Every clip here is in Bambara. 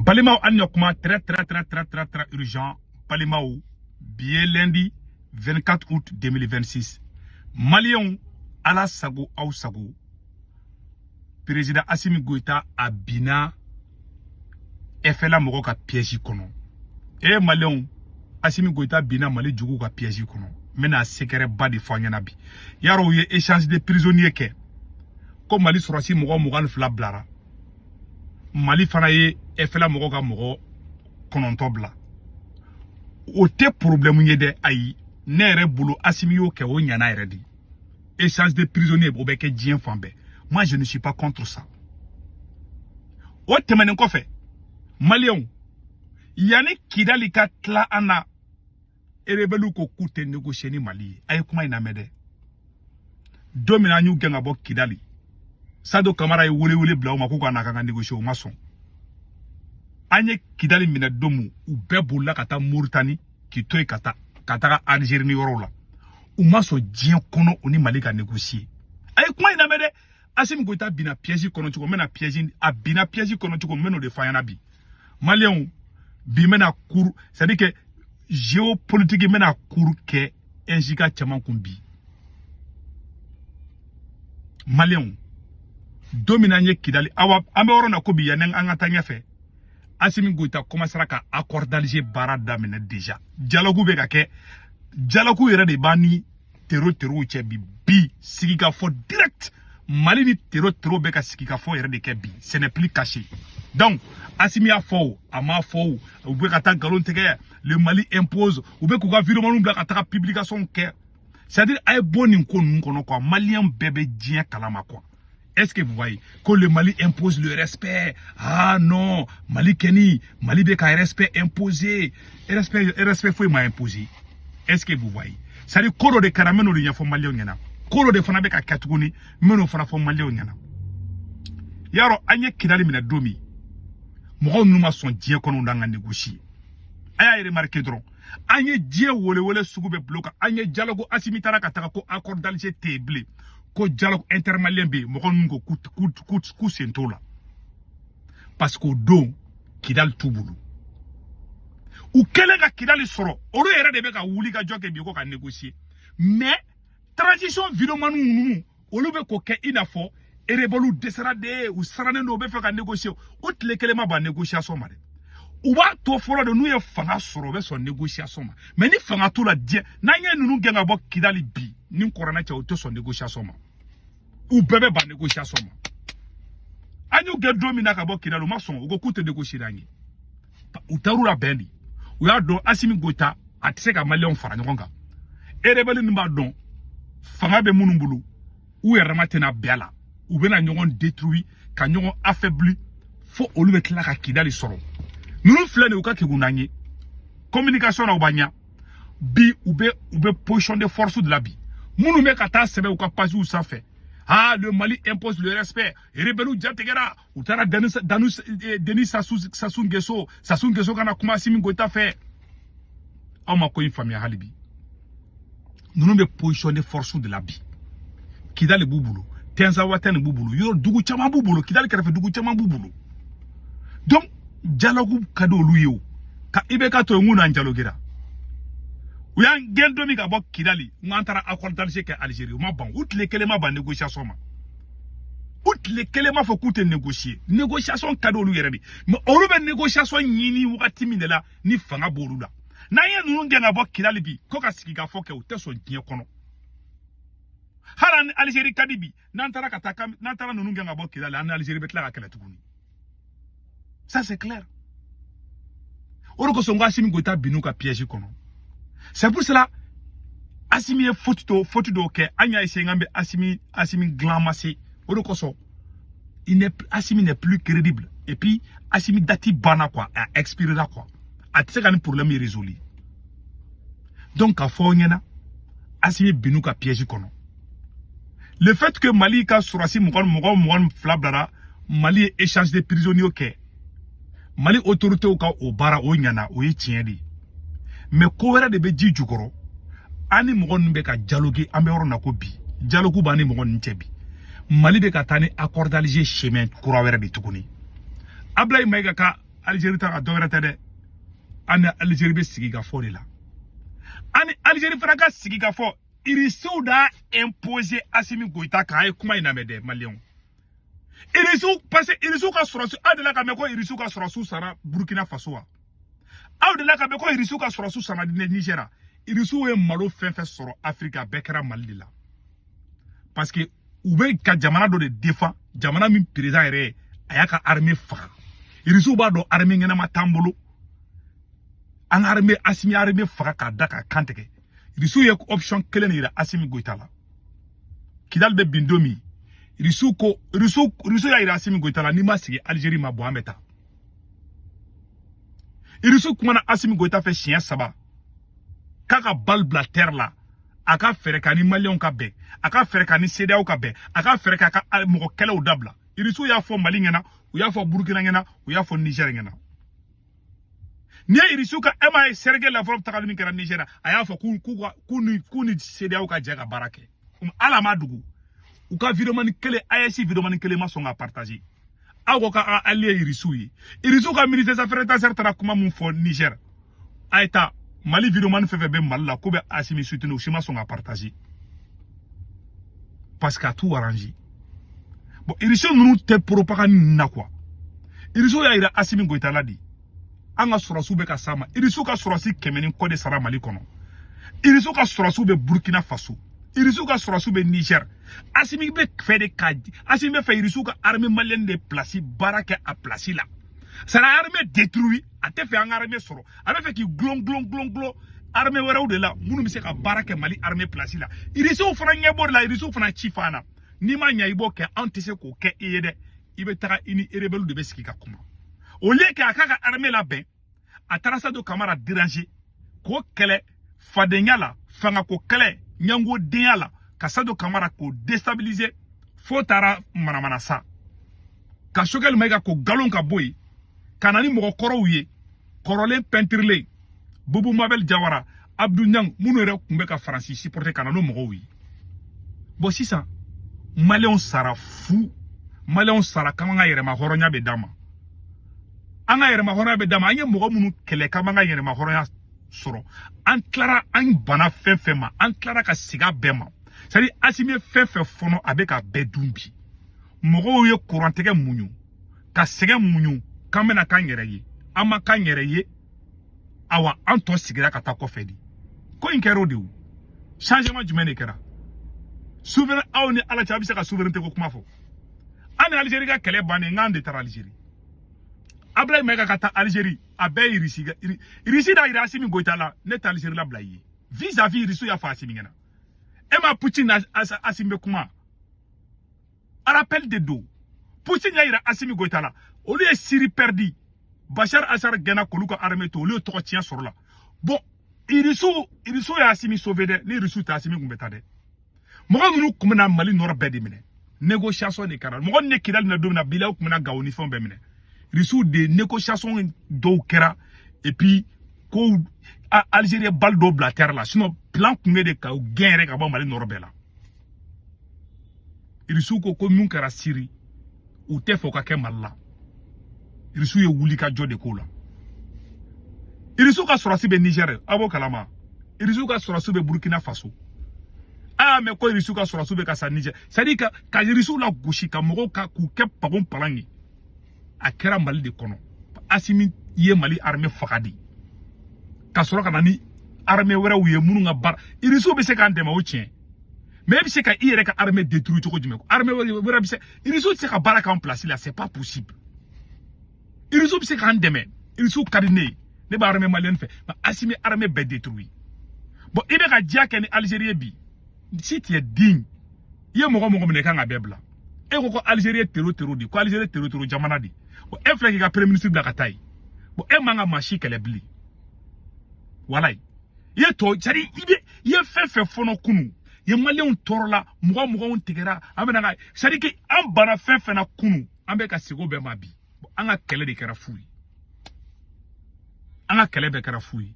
Balimaw, an ɲɔ kuma très très très très très très urgent. Balimaw, bi ye lundi 24 août 2026. Maliyɛnw, Ala sago aw sago, président Assimi Goïta a binna FLA mɔgɔw ka piège kɔnɔ. E maliyɛnw, Assimi Goïta binna Mali juguw ka piège kɔnɔ. N bɛna secret ba de fɔ an ɲɛna bi. Yarɔ, u ye échange de prisonniers kɛ ko Mali sɔrɔsi mɔgɔ 22 bilara, Mali fana ye FLA mɔgɔw ka mɔgɔ 9 bila. O tɛ problème ye dɛ, ayi. Ne yɛrɛ bolo, Assimi y'o kɛ, o ɲana yɛrɛ de. Échange de prisonniers, o bɛ kɛ diɲɛ fan bɛɛ. Moi, je ne suis pas contre ça. O tɛmɛnen kɔfɛ, maliyɛnw, yanni Kidali ka tila an na, rebelle ko k'u tɛ négocier ni Mali ye. A ye kuma in lamɛn dɛ. Don min na an y'u gɛn ka bɔ Kidali, Sadio Kamara ye welewele bila u ma k'u ka na k'an ka négocier, u ma sɔn. An ye Kidali minɛ don min, u bɛɛ bolila ka taa Moritani k'i to yen ka taa ka taga Algérie ni yɔrɔw la. U ma sɔn diɲɛ kɔnɔ u ni Mali ka négocier. A ye kuma in lamɛn dɛ. Assimi Goïta binna piège kɔnɔ cogo, n bɛna piège, a binna piège kɔnɔ cogo, n bɛn'o de fɔ an ɲɛna bi. Maliyɛnw, bi n bɛna cours, c'est à dire que géopolitique, n bɛna cours kɛ NJK caman kun bi. Maliyɛnw, don min na an ye Kidali, awa, an bɛ yɔrɔ na ko bi, yanni an ka taa ɲɛfɛ, Assimi Goïta commencera ka accord d'Alger baara daminɛ déjà. Dialogue bɛ ka kɛ, dialogue yɛrɛ de b'an ni terro terrow cɛ bi. Bi sigikafɔ direct, Mali ni terro terro bɛ ka sigikafɔ yɛrɛ de kɛ bi, ce n'est plus caché. Donc Assimi y'a fɔ o, a m'a fɔ o, u bɛ ka taa nkalon tigɛ, le Mali impose, u bɛ k'u ka vidéo bila ka taga publication kɛ. C'est à dire, a ye bɔ nin ko ninnu kɔnɔ quoi. Maliyɛn bɛɛ bɛ diɲɛ kalama quoi. Est-ce que vous voyez que le Mali impose le respect? Ah non, Mali kɛni, Mali bɛ ka respect imposer. Respect, respect foyi ma imposer. Est-ce que vous voyez? C'est-à-dire, ko dɔ de kɛra, n bɛ n'o de ɲɛfɔ maliyɛnw ɲɛna. Ko dɔ de fana bɛ ka kɛ tuguni, n bɛ n'o fana fɔ maliyɛnw ɲɛna. Yarɔ, an ye Kidali minɛ don min, mɔgɔw ninnu ma sɔn diɲɛ kɔnɔ n'an ka négocier. A y'a remarqué dɔrɔn, an ye diɲɛ welewele sugu bɛɛ bulon kan, an ye dialogue, Assimi taara ka taga ko accord d'Alger tɛ yen bilen, ko dialogue intermalien bɛ yen. Mɔgɔ ninnu ko k'u sen t'o la, parce que o don Kidali t'u bolo. U kɛlen ka Kidali sɔrɔ, olu yɛrɛ de bɛ ka wuli ka jɔ kɛ bi ko ka négocier. Mais transition vidéoman ninnu, olu bɛ k'o kɛ i n'a fɔ rebelle dɛsɛra de, u sirannen don, u bɛ fɛ ka négocier. O tile kelen ma ban négociation ma dɛ. U b'a to fɔlɔ de, n'u ye fanga sɔrɔ, u bɛ sɔn négociation ma. Mais ni fanga t'u la diɲɛ, n'an ye ninnu gɛn ka bɔ Kidali bi ni kɔrɔnɛ cɛ, u tɛ sɔn négociation ma, u bɛɛ bɛ ban négociation ma. An y'u gɛn don min na ka bɔ Kidali, u ma sɔn, u ko k'u tɛ négocier n'an ye. U taar'u la bɛn de, u y'a dɔn Assimi Goïta a tɛ se ka maliyɛnw fara ɲɔgɔn kan. Rebelle ninnu b'a dɔn fanga bɛ minnu bolo, u yɛrɛ ma tɛna bɛn a la, u bɛna ɲɔgɔn détruire ka ɲɔgɔn affaibli fo olu bɛ tila ka Kidali sɔrɔ. Ninnu filɛ nin ye, u ka kegun n'an ye communication na, u b'a ɲa bi. U bɛ position de force de la bi. Minnu bɛ ka taa sɛbɛn u ka pagew sanfɛ, ah, le Mali impose le respect, rebelle jatigɛra, u taara Denis Denis Sassou Sassou Nguesso, Sassou Nguesso kana kuma Assimi Goïta fɛ. Aw ma ko in faamuya hali bi. Ninnu bɛ position de force de la bi. Kidali b'u bolo, Tinzawatène b'u bolo, yɔrɔ dugu caman b'u bolo, Kidali kɛrɛfɛ dugu caman b'u bolo. Donc dialogue ka di olu ye o ka i bɛ ka to yen, n k'u n'an dialoguera. U y'an gɛn don min ka bɔ Kidali, n k'an taara accord d'Alger kɛ Algérie, u ma ban, u tile kelen ma ban négociation ma, u tile kelen ma fɔ k'u tɛ négocier. Négociation ka di olu yɛrɛ de, mais olu bɛ négociation ɲini wagati min de la ni fanga b'olu la. N'an ye ninnu gɛn ka bɔ Kidali bi ko ka sigi ka fɔ kɛ, u tɛ sɔn diɲɛ kɔnɔ. Hali ni Algérie ka di bi, n'an taara ka taa, n'an taara ninnu gɛn ka bɔ Kidali, an ni Algérie bɛ tila ka kɛlɛ tuguni, ça c'est clair. O de kosɔn n ko Assimi Goïta binn'u ka piège kɔnɔ. C'est pour cela Assimi ye faute dɔw kɛ, an y'a essayé k'an bɛ Assimi dilan ma se. O de kosɔn il n'est Assimi n'est plus crédible. Et puis Assimi date banna quoi, a expiré la quoi, a tɛ se ka ni problème résolu. Donc k'a fɔ aw ɲɛna, Assimi binn'u ka piège kɔnɔ. Le fait que Mali ka sɔrɔsi mɔgɔ 22 bilara, Mali ye échange de prisonniers kɛ, Mali autorités ka o baara, o ɲɛna, o ye tiɲɛ de ye. Mais ko wɛrɛ de bɛ ji jukɔrɔ. An ni mɔgɔ ninnu bɛ ka dialoguer, an bɛ yɔrɔ na ko bi, dialogue b'an ni mɔgɔ ninnu cɛ bi. Mali bɛ ka taa ni accord d'Alger chemin kura wɛrɛ de tuguni. Ablaye Mayiga ka Algérie ta ka dɔ wɛrɛ tɛ dɛ. An ni Algérie bɛ sigi ka fɔ de la. An ni Algérie fana ka sigi ka fɔ, Irisiw d'a imposer Assimi Goïta kan. A ye kuma in lamɛn dɛ, Maliyɛnw. Irisiw, parce que Irisiw ka sɔrɔsiw, aw delila ka mɛn ko Irisiw ka sɔrɔsiw sara Burkina Faso wa? Aw delila ka mɛn ko Irisiw ka sɔrɔsiw sara Niger? Irisiw ye malo fɛn fɛn sɔrɔ Afiriki, a bɛɛ kɛra Mali de la. Parce que u bɛ ka jamana dɔ de défend, jamana min président yɛrɛ a y'a ka armée faga. Irisiw b'a dɔn armée ɲɛnama t'an bolo. An ka armée, Assimi armée faga k'a da k'a kan tigɛ. Irisiw ye option kelen de yira Assimi Goïta la. Kidal bɛ bin don min, Irisiw ko, Irisiw y'a yira Assimi Goïta la, n'i ma sigi Algérie ma bɔ, an bɛ taa. Irisiw kumana Assimi Goïta fɛ siɲɛ 3 k'a ka balle bila terre la, a ka fɛɛrɛ k'a ni Maliyɛnw ka bɛn, a ka fɛɛrɛ k'a ni CEDEAO ka bɛn, a ka fɛɛrɛ k'a ka mɔgɔ kɛlɛw dabila. Irisiw y'a fɔ Mali ɲɛna, u y'a fɔ Burukina ɲɛna, u y'a fɔ Niger ɲɛna. N'i ye Irisiw ka e m'a ye, Sergei Lavrov tagali min kɛra Niger, a y'a fɔ k'u ni CEDEAO ka jɛ ka baara kɛ. Ala ma dugu u ka vidéoman kelen, AES vidéoman kelen ma sɔn ka partager. Aw ko k'a allié Irisiw ye. Irisiw ka ministre des Affaires étrangères taara kuma mun fɔ Niger, a ye taa Mali vidéoman fɛn fɛn bɛ Mali la k'u bɛ Assimi soutenir, u si ma sɔn ka partager parce que a t'u arranger. Bon, Irisiw ninnu tɛ propagande ninnu na quoi. Irisiw y'a yira Assimi Goïta la de, an ka sɔrɔsiw bɛ ka s'a ma. Irisiw ka sɔrɔsi 100 ni kɔ de sara Mali kɔnɔ. Irisiw ka sɔrɔsiw bɛ Burkina Faso, Irisiw ka sɔrɔsiw bɛ Niger. Assimi bɛ fɛ de ka, Assimi bɛ fɛ Irisiw ka armée malienne de place baara kɛ a place la. C'est l'armée détruit. A tɛ fɛ an ka armée sɔrɔ. A bɛ fɛ k'i gulon gulon gulon gulon armée wɛrɛw de la minnu bɛ se ka baara kɛ Mali armée place la. Irisiw fana ɲɛ b'o de la. Irisiw fana ci fan na, n'i ma ɲɛ i b'o kɛ, anw tɛ se k'o kɛ i ye dɛ. I bɛ taga i ni rebelle de bɛ sigi ka kuma. Au lieu que a k'a ka armée labɛn, a taara Sadio Kamara déranger k'o kɛlɛ fadenya la, fangako kɛlɛ, ɲangodenya la, ka Sadio Kamara k'o déstabiliser fo taara manamana sa, ka Choguel Maïga ko galon ka bɔ yen, ka na ni mɔgɔkɔrɔw ye, kɔrɔlen pɛntirilen, Boubou Mabel Diawara, Abdou Niang, minnu yɛrɛ tun bɛ ka Faransi supporter, ka na n'o mɔgɔw ye. Bon, sisan Maliyɛnw sara fu, Maliyɛnw sara k'an ka yɛrɛma hɔrɔnya bɛ d'an ma, an ka yɛrɛma hɔrɔnya bɛ d'an ma. An ye mɔgɔ minnu kɛlɛ k'an b'an ka yɛrɛma hɔrɔnya sɔrɔ, an tilara, an banna fɛn fɛn ma, an tilara ka segin a bɛɛ ma. C'est à dire, Assimi ye fɛn fɛn fɔnɔ, a bɛ ka bɛɛ dun bi. Mɔgɔw ye kurantigɛ muɲu ka sɛgɛn muɲu k'an bɛna k'an yɛrɛ ye, an ma k'an yɛrɛ ye. Awa, an tɔ sigira ka taa kɔfɛ de. Ko in kɛra o de ye o. Changement jumɛn de kɛra? Souverain, aw ni Ala cɛ, a bɛ se ka souveraineté ko kuma fɔ? An ni Algérie ka kɛlɛ bannen, n'an de taara Algérie, Ablaye Maïga ka taa Algérie, a bɛɛ ye Irisi. Irisi da yira Assimi Goïta la, ne tɛ Algérie labila i ye vis-à-vis. Irisi y'a fɔ Assimi ɲɛna. E ma Poutine na Assimi bɛ kuma, rappel de don. Poutine y'a yira Assimi Goïta la, olu ye Syrie perdu, Bachar Assad gɛnna k'olu ka armée to, olu ye tɔgɔ tiɲɛ sɔrɔ la. Bon, Irisiw ye Assimi sauvé dɛ. Ni Irisiw tɛ, Assimi tun bɛ taa dɛ. Mɔgɔ minnu tun bɛna Mali nɔrɔ bɛɛ de minɛ, négociation de kɛra. Mɔgɔ ni Kidali minɛ don min na, bilaw tun bɛna Gawo ni fɛnw bɛɛ minɛ. Irisiw de négociation dɔw kɛra, et puis ko Algérie ye balle dɔw bila terre la, sinon plan tun bɛ de ka gɛn yɛrɛ ka bɔ Mali nɔrɔ bɛɛ la. Irisiw ko mun kɛra Syrie, u tɛ fɛ o ka kɛ Mali la. Irisiw ye wuli ka jɔ de k'o la. Irisiw ka sɔrɔsi bɛ Niger, aw b'o kalama. Irisiw ka sɔrɔsi bɛ Burkina Faso. A y'a mɛn ko Irisiw ka sɔrɔsiw bɛ ka sa Niger. C'est à dire ka Irisiw la gosi, ka mɔgɔw ka k'u kɛ pagon palan ye, a kɛra Mali de kɔnɔ. Assimi ye Mali armée faga de ka sɔrɔ ka na ni armée wɛrɛw ye minnu ka baara. Irisiw bɛ se k'an dɛmɛ, o tiɲɛ, mais e bɛ se ka i yɛrɛ ka armée détruire cogo jumɛn? Armée wɛrɛ bɛ se, Irisiw tɛ se ka baara k'an place la, c'est pas possible. Irisiw bɛ se k'an dɛmɛ, Irisiw ka di ne ye, ne bɛ armée malienne fɛ, mais Assimi armée bɛɛ détruire. Bon, i bɛ ka diya kɛ ni Algérie ye bi, si tu es digne, i ye mɔgɔ mɔgɔ minɛ, i kan ka bɛɛ bila. E ko ko Algérie ye terro terro de, ko Algérie ye terro terro jamana de. Bon, e filɛ k'i ka premier ministre bila ka taa yen. Bon, e man ka maa si kɛlɛ bilen. Walayi, i ye tɔ, c'est à dire i bɛ, i ye fɛn fɛn fɔnɔ kunun, i ye Maliyɛnw tɔɔrɔ la, mɔgɔ mɔgɔw tigɛra, an bɛna ka, c'est à dire que an banna fɛn fɛn na kunun, an bɛ ka segin o bɛɛ ma bi. An ka kɛlɛ de kɛra fu ye, an ka kɛlɛ bɛɛ kɛra fu ye.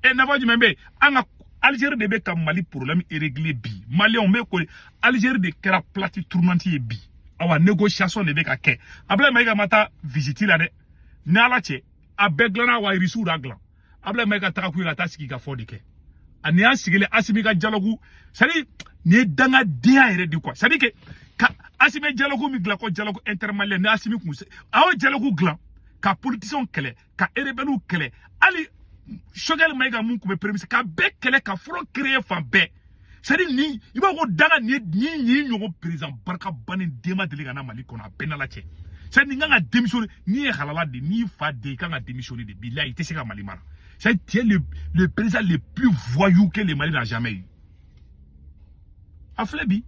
E nafa jumɛn bɛ yen? An ka Algérie de bɛ ka Mali problème régler bi. Maliyɛnw bɛ ko Algérie de kɛra plaque tournante ye bi. Awa, négociation de bɛ ka kɛ. Ablaye Mayiga ma taa visite la dɛ. Ni Ala cɛ, a bɛɛ dilanna wa, Irisiw d'a dilan. Ablaye Mayiga taga kun ye ka taa sigi ka fɔ de kɛ. Ani y'an sigilen Asimi ka dialogue, c'est à dire nin ye dangadenya yɛrɛ de quoi. C'est à dire que ka Asimi dialogue min dilan ko dialogue intermalien, ni Asimi kun a y'o dialogue dilan ka politiciens kɛlɛ, ka rebelles kɛlɛ, hali Choguel Mayiga mun kun bɛ premier ka bɛɛ kɛlɛ, ka front créer fan bɛɛ. C'est à dire ni i b'a fɔ ko danga nin ye, nin ɲɔgɔn président barika bannen den ma deli ka na Mali kɔnɔ. A bɛɛ n'Ala cɛ, c'est à dire nin kan ka démissionner. N'i ye halala de, n'i fa den, i kan ka démissionner de. Bilahi, i tɛ se ka Mali mara. C'est à dire tu es le président le plus voyou que le Mali n'a jamais eu. A filɛ bi,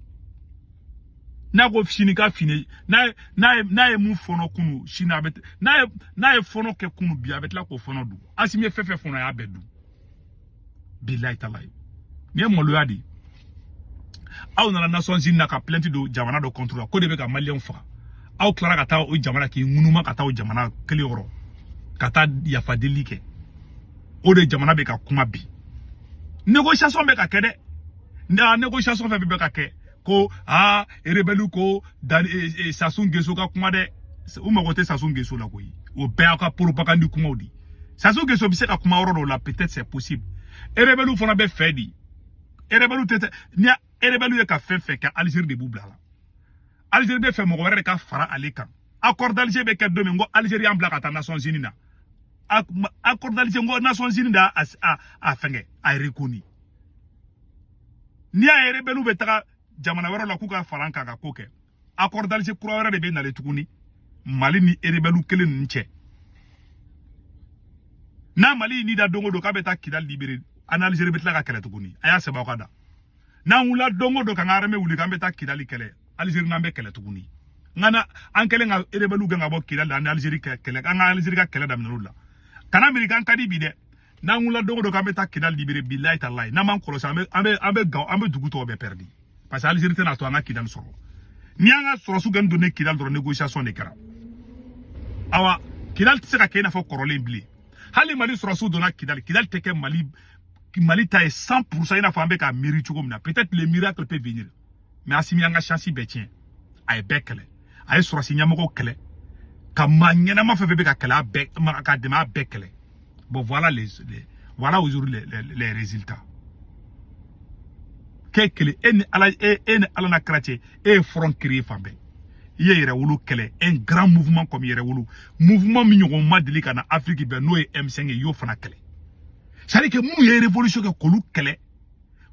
n'a ko sini ka fini, n'a ye mun fɔnɔ kunu, sini a bɛ n'a ye fɔnɔ kɛ kunu, bi a bɛ tila k'o fɔnɔ dun. Asimi ye fɛn fɛn fɔnɔ, a y'a bɛɛ dun. Bilahi talahi, nin ye maloya de ye. Aw nana Nations Unies na ka plainte don jamana dɔ contre la ko de bɛ ka Maliyɛnw faga. Aw tilara ka taa o jamana k'i ŋunuma ka taa o jamana kelen yɔrɔ ka taa yafa deli kɛ. O de jamana bɛ ka kuma bi. Négociation bɛ ka kɛ dɛ. Na négociation fɛn fɛn bɛ ka kɛ ko aa, rebelle ko Sassou Nguesso ka kuma dɛ. U mago tɛ Sassou Nguesso la koyi. O bɛɛ y'aw ka propagande kumaw de. Sassou Nguesso bɛ se ka kuma yɔrɔ dɔw la, peut-être c'est possible. Rebelle fana bɛ fɛ di. Rebelle tɛ ni rebelle ye ka fɛn fɛn kɛ, Algérie de b'u bila la. Algérie bɛ fɛ mɔgɔ wɛrɛ de ka fara ale kan. Accord d'Alger bɛ kɛ don min, ko Algérie y'an bila ka taa Nations Unies na. Accord d'Alger, ko Nations Unies da a fɛngɛ a reconnu. N'i y'a ye rebelle bɛ taga jamana wɛrɛ la k'u ka fara an kan ka ko kɛ, accord d'Alger kura wɛrɛ de bɛ nalen tuguni Mali ni rebelle kelen ninnu cɛ. N'a Mali ni da don o don k'a bɛ taa Kidali libérer, an Algérie bɛ tila ka kɛlɛ tuguni. A y'a sɛbɛn aw ka da. N'an wulila don o don k'an ka armée wuli k'an bɛ taa Kidali kɛlɛ, Algérie n'an bɛ kɛlɛ tuguni. Nka na an kɛlen ka rebelle gɛn ka bɔ Kidali la, an ni Algérie kɛlɛ, an ka Algérie ka kɛlɛ daminɛ olu la. Kana miiri k'an ka di bi dɛ. N'an wulila don o don k'an bɛ taa Kidali libérer, bilahi talahi, n'an m'an kɔlɔsi, an bɛ Gawo, an bɛ dugu tɔw bɛɛ perdre, parce que Algérie tɛna to an ka Kidali sɔrɔ. Ni y'an ka sɔrɔsiw kɛ donnen Kidali dɔrɔn, négociation de kɛra. Awa, Kidali tɛ se ka kɛ i n'a fɔ kɔrɔlen bilen. Hali Mali sɔrɔsiw donna Kidali, Kidali tɛ kɛ Mali ta ye 100% i n'a fɔ an bɛ ka miiri cogo min na. Peut-être le miracle peut venir, mais Asimi y'an ka chance bɛɛ tiɲɛ. A ye bɛɛ kɛlɛ, a ye sɔrɔsi ɲɛmɔgɔw kɛlɛ, ka maa ɲɛnama fɛn fɛn bɛ ka kɛlɛ, a bɛɛ ka dɛmɛ, a bɛɛ kɛlɛ. Bon, voilà aujourd'hui les résultats. K'e kelen, e ni Ala, e ni Ala na kɛra cɛ, e ye front créer fan bɛɛ. I ye Yɛrɛwolo kɛlɛ, un grand mouvement comme Yɛrɛwolo mouvement min ɲɔgɔn ma deli ka na Afrique bɛɛ, n'o ye M5 ye, i y'o fana kɛlɛ. C'est à dire que minnu ye révolution kɛ, k'olu kɛlɛ,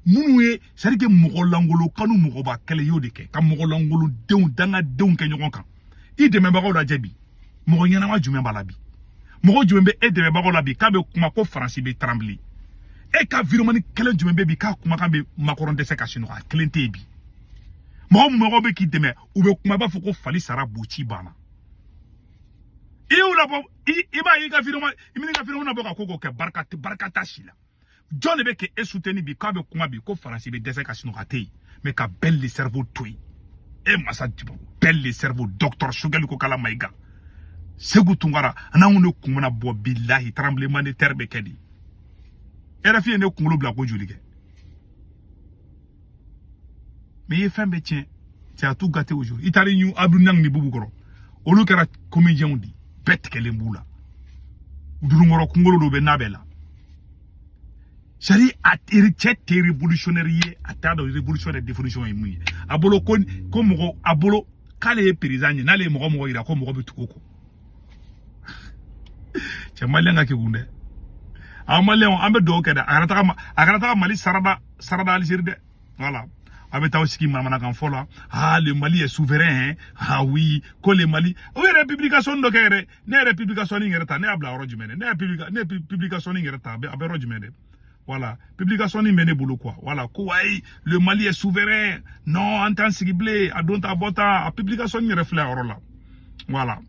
minnu ye, c'est à dire que mɔgɔ langolo kanu, mɔgɔba kɛlɛ, i y'o de kɛ ka mɔgɔ langolo denw, dangadenw kɛ ɲɔgɔn kan. I dɛmɛbagaw lajɛ bi, mɔgɔ ɲɛnama jumɛn b'a la bi? Mɔgɔ jumɛn bɛ e dɛmɛbagaw la bi k'a bɛ kuma ko Faransi bɛ trembler? E ka vidéoman kelen jumɛn bɛ bi k'a kumakan bɛ Macron dɛsɛ ka sunɔgɔ? A kelen tɛ yen bi. Mɔgɔ mɔgɔ bɛ k'i dɛmɛ, u bɛ kuma i b'a fɔ ko fali sara boci banna. I y'u labɔ, i b'a ye i ka vidéoman, i bɛ ka vidéoman bɔ ka ko kɛ, barika tɛ, barika t'a si la. Jɔn de bɛ k'e soutenir bi k'a bɛ kuma bi ko Faransi bɛ dɛsɛ ka sunɔgɔ? A tɛ yen. Mais ka Ben le Cerveau to yen, e masa Ben le Cerveau, docteur Choguel Kokalla Maïga, Segu Tunkara, n'anw de kun bɛna bɔ, bilahi, tremblement de terre bɛ kɛ de. RFI ye ne kunkolo bila ko joli kɛ, mais i ye fɛn bɛɛ tiɲɛ. Tu as tout gâté aujourd'hui. I taara ɲu Abdou Niang ni Bubu kɔrɔ, olu kɛra comédiens di, bɛɛ tigɛlen b'u la. Dununkɔrɔ kunkolo dɔ bɛ n'a bɛɛ la. C'est à dire a teri cɛ tɛ révolutionnaire ye, a t'a dɔn révolution de définition ye mun ye. A bolo ko mɔgɔ, a bolo k'ale ye président ye, n'ale ye mɔgɔ mɔgɔ yira ko mɔgɔ bɛ tugu o kɔ. Cɛ, Maliyɛn ka kegun dɛ. An Maliyɛnw, an bɛ dugawu kɛ dɛ, a kana taga Mali sarada sarada Algérie dɛ. Voilà, a bɛ taa aw sigi manamanakan fɔ la. Ah, le Mali est souverain, hein? Ah oui, ko le Mali o yɛrɛ publication dɔ kɛ yɛrɛ. Ne yɛrɛ publication in yɛrɛ ta, ne y'a bila yɔrɔ jumɛn dɛ? Ne ye publication in yɛrɛ ta, a bɛ yɔrɔ jumɛn dɛ? Voilà, publication in bɛ ne bolo quoi. Voilà, ko ayi, le Mali est souverain, non, an t'an sigi bilen, a don ta a bɔ ta. A publication in yɛrɛ filɛ a yɔrɔ la. Voilà,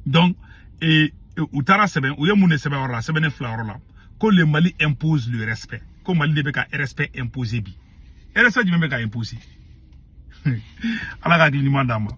donc et u taara sɛbɛn, u ye mun de sɛbɛn yɔrɔ la? Sɛbɛnnen filɛ yɔrɔ la ko le Mali impose le respect, ko Mali de bɛ ka respect imposer bi. Respect jumɛn bɛ ka imposer? Ala ka hakili ɲuman d'an ma.